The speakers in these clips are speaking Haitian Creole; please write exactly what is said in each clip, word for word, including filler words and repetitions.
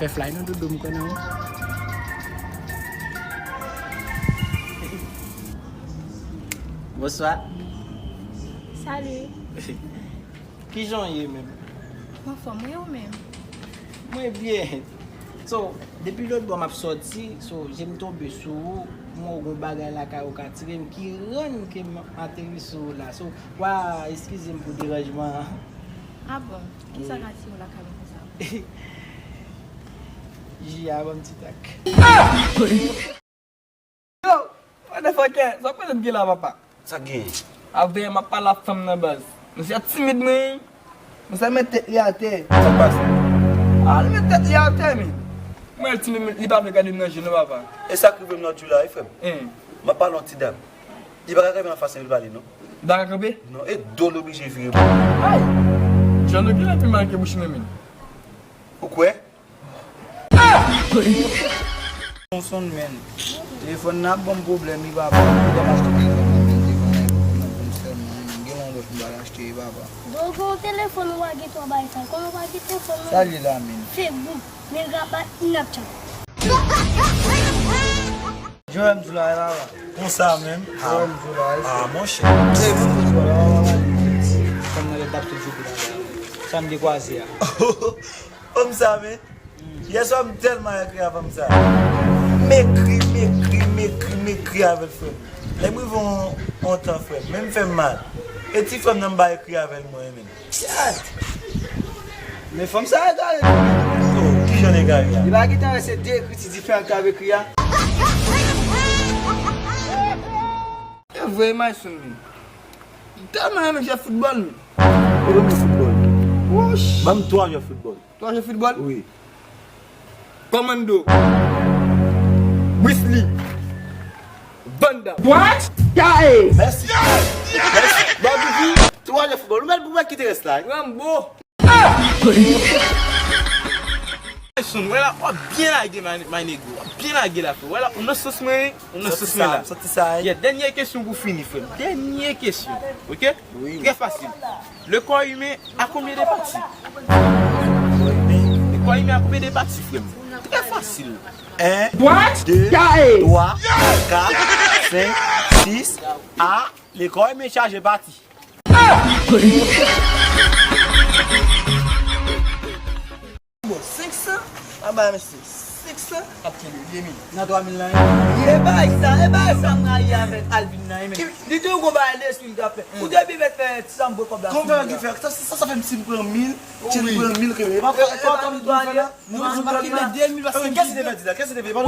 Fè fly non doudou, m konnen w. Bonswa. Salut. Kijan w ye menm? M anfòm, wi, ou menm? Mwen byen. So, depi lòt bò m ap sòti, so, je m tonbe sou ou, m wè w gon bagay lakay ou k atire m, ki rann ke m ateri sou ou la. So, wa, eskize m pou deranjman an. Ah bon? Kisa k atire w lakay mwen konsa? Ji a, ban m ti tak. Yo, motherfucker, sa w konnen m gen la, papa? Sa k genyen? Avè m ap pale ak fanm nan baz. Mesye a timid, mwen. Mesye a met tèt li atè. Sa k pase? Ah, li met tèt li atè, men. Mwen, li timid, men li pa vle gade m nan je, non, papa. E sa k rive m nan jou la, wi, frè m. Hein. M ap pale yon ti dam. Li pa ka kanpe anfas mwen, li pale, non. Li pa ka kanpe? Non, e do l oblije vire bò. Ay! Jan nou genlè pi mal ke bouch mwen, men. Ou kwè? Sonson, men. Telefòn nan ap ban m pwoblèm, wi, papa. Pwoblèm achte telefòn nan, men telefòn nan, telefòn nan pou m sèlman, men gen yon lòt m pral achte, wi, papa. Dogo, telefòn ou pa gen twa bagay sa. Kòman ou pa gen telefòn nan? Sa l ye la, men? Facebook, Megabyte, Snapchat. Jowèl m sou la, wi, papa. Konsa menm? Jowèl m sou la, wi. Ah, monchè. Ey, mwen m sou la, papa. Fanm nan lè t ap sou jou la. Sa m dekwaze a. Fanm sa, men. Yèswa, m tèlman ekri avè fanm sa. M ekri, m ekri, m ekri, m ekri avè l, frè m. Lè m rive yon, yon tan, frè m, men m fè m mal. E ti frè m nan m pa ekri avè l, mwen, men. Chat! Men fanm sa egare tou, men. Oh, kijan l egare a? Li pa gentan wè se de ekriti diferan k ap ekri a? E vre, imaj sou m, men. M tèlman renmen jwè foutbòl, men. Ou renmen foutbòl? Woch! Ban m twa jwè foutbòl. Twa jwè foutbòl? Wi. Commando. Bruce Lee. Van Damme. What? K A. Mèsi. Mèsi. Barbecue. Twa jwè foutbòl. Ou mèt, ou mèt kite rès la, wi. Rambo. Son, wè la, w ap byen lage, my, my nigga. W ap byen lage la, frè. Wè la, ou nan sans mwen, ou nan sans mwen la. Sòti sa, wi. Yeah, dènyè kesyon pou fini, frè m. Dènyè kesyon. Ok? Wi. Trè fasil. Le corps humain a combien de parties? Le corps humain a combien de parties, frè m? Trè fasil. En, de, twa, kat, senk, sis, a, le corps humain chaje pati. Bon, senk san, pa bay mesye. Senk san, ap kenbe de mil. Nan twa mil la, hein? E bay sa, e bay sa m rayi avèk Alvin nan, hein, men. Li te yon gon bagay lespri li t ap fè. Ou te byen mèt fè ti sa m pran kòb la. Kòman fè ki fè? Sa, sa, sa fè m si m pran mil, si m pran mil kenbe. E pa, e pa, e pa tann pou fè la. Nou pa fè de mil paske kès ki te pèdi la? Kès ki te pèdi? Bon,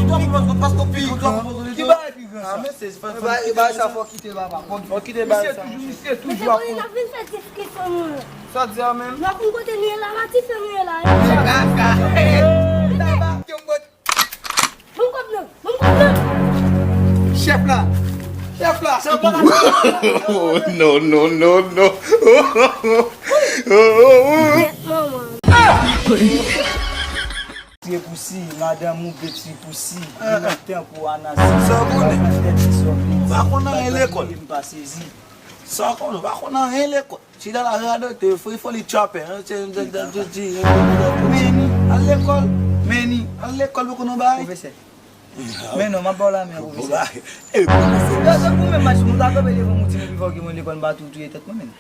bon, bon, bon, paske w pi gran. Ki bagay pi gran sa? Ah, men se, se, e bay sa fò kite papa. Fò kite bay sa. Misye toujou, misye toujou ap. N ap vin fè diskisyon nou yo. Sa w di a menm? N ap vin kote nou ye la, la ti fè nou ye la. Ban m kòb nan, ban m kòb nan. Chèf la, chèf la. Oh, no, no, no, no. Manman. Tiye pousi, madanm ou vle tiye pousi, li nan tankou anasi. Sa w konnen? Pa konn anyen lekòl. M pa sezi. Sa w konnen? Pa konn anyen lekòl. Chita la radote, fò, fò li trapè, hein, se, se, se, se, se, meni, al lekòl, meni, al lekòl pou konnen bagay. Pwofesè. Men non, m ap ba w lamen, pwofesè. E, pwofesè. Yo, se pou menm mach, mwen ta kanpe devan mouti, mwen pi fò ke mwen lekòl, m pa tou touye tèt mwen, men.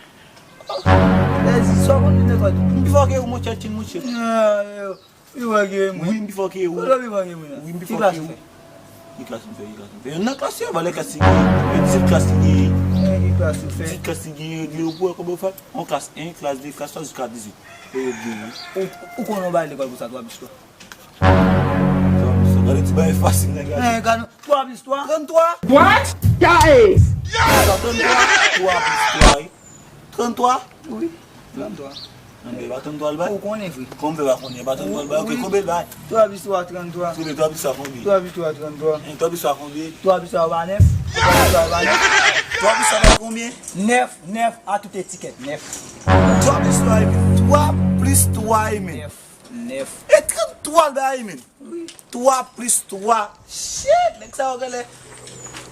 Lèzi, sa w konn vin lekòl? M pi fò ke ou, monchè, chin, monchè. Ah, yo. Pi fò ke mwen. Wi, m pi fò ke ou. Kote w pi fò ke mwen? Wi, m pi fò ke ou. Ki klas ou fè? Ki klas ou fè? Ki klas ou fè? Yon nan klas yo, valè klas li genyen. E dizèt klas li genyen. E ki klas ou fè? Dizèt klas li genyen, regle yo pou wè kòman w fè. On klas en, klas de, klas twa, jiska dizèt. E yo genyen. Ou, ou konn yon bagay lekòl konsa, twa plis twa? Twa plis twa. Gade ti bagay fasil, nèg la. E, gade, twa plis twa? Tranntwa. What? Guys! Trantwa, twa plis twa, wi. Tranntwa? Wi, tranntwa. Anben, e pa tranntwa l bay? Ou konnen vre. Kòman m fè pa konnen? E pa tranntwa l bay? Ok, konbyen l bay? Twa plis twa, tranntwa. Twa plis twa, konbyen? Twa plis twa, tranntwa. Hein, twa plis twa, konbyen? Twa plis twa pa nèf? Twa plis twa pa nèf? Twa plis twa bay konbyen? Nèf, nèf, a tout etikèt, nèf. Twa plis twa, e men. Twa plis twa, e men. Nèf, nèf. E tranntwa l bay, e men. Wi. Twa plis twa. Shit, nèg sa yo genlè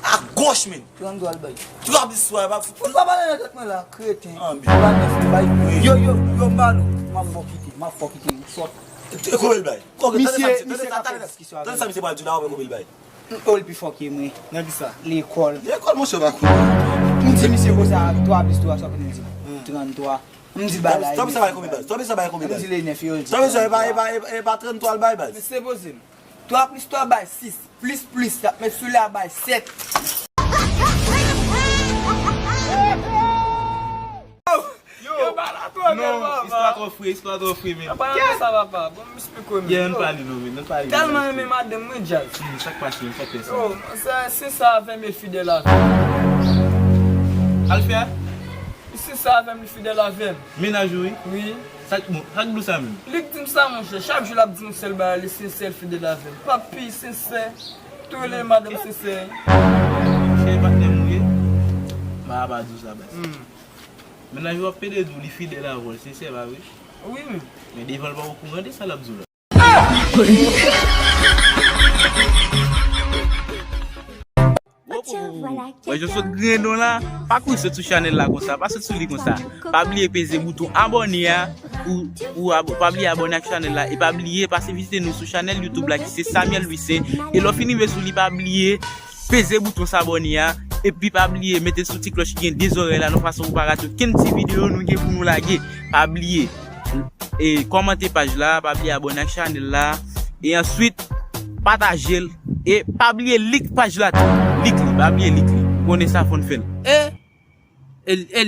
a goch, men. Tranntwa l bay. Twa plis twa, pa fout. Ou pa pale nan tèt mwen la, kreten. Anben. Ou pa nèf, ou bay. Wi. Yo, yo, yo, m ba nou. M ap fè w kite, m ap fè w kite, ou sòt. Konbyen l bay? Konbyen, tande sa, misye, tande sa, tande sa misye pral di la, konbyen l bay? Oh, li pi fò ke mwen. Nan ki sa? Lekòl. Lekòl, monchè, pa konn. M di misye konsa, twa plis twa, sa konnen di? Hmm. Trannntwa. M di bagay. Twa plis twa bay konbyen, baz? Twa plis twa bay konbyen, baz? M di le nèf, yo di. Twa plis twa, e pa, e pa, e pa trannntwa l bay, baz? Men se poze m. Twa plis twa bay sis. Plis plis, y ap met sou la bay sèt. Yo, yo, pa la twò bèl, non, papa. Istwa twò fre, istwa twò fre, men. Apa nan sa, papa? Bon, m esplike w, men. Yeah, ann pale, non, men, ann pale, tèlman renmen madanm mwen, djaz. Hmm, sa k pase, m fè sa. Yo, se, se sa avè m, e fidèl avè m. Alfè? Se sa avè m, li fidèl avè m. Mennaj ou, wi? Wi. Sa k, bon, sa k dou sa menm? Li k di m sa, monchè. Chak jou l ap di m sèl bagay, li sensè, l fidèl avè m. Pa pi sensè. Tou rele madanm sensè. Cheri patnè m ou ye? M pa ka pa di w sa, baz. Hmm. Mennaj ou ap pede di w li fidèl avè w, l sensè, pa vre? Wi, men. Men devan l pa okouran de sa l ap di w la. Wè, jan w sot griyen don la, pa kouri sot sou chanèl la konsa, pa sot sou li konsa. Pa bliye peze bouton abòne a, ou, ou abo-, pa bliye abòne ak chanèl la, e pa bliye pase vizite nou sou chanèl YouTube la ki se Samuel Louissaint. E lè w fin rive sou li, pa bliye peze bouton sabòne a, epi pa bliye mete sou ti klòch ki gen de zòrèy la, nan fason pou pa rate okenn ti videyo nou gen pou nou lage. Pa bliye, e, kòmante paj la, pa bliye abòne ak chanèl la, e answit, pataje l, e pa bliye lik paj la tou. Lik li, pa bliye lik li. Ou konnen sa, fò n fè l. E, e, e,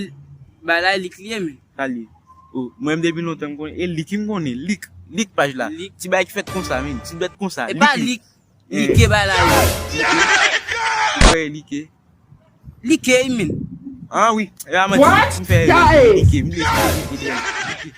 bagay la, lik li ye, men. Sa li ye? O, mwen menm depi lontan m konnen, e lik m konnen, lik, lik paj la. Lik. Ti bagay ki fèt konsa, men, ti dwèt konsa, e lik pa li. Lik. Like bagay la, wi. Like. Ou fè like? Like, wi, men. Ah, wi. E a mwen di, m fè like, m like, m like.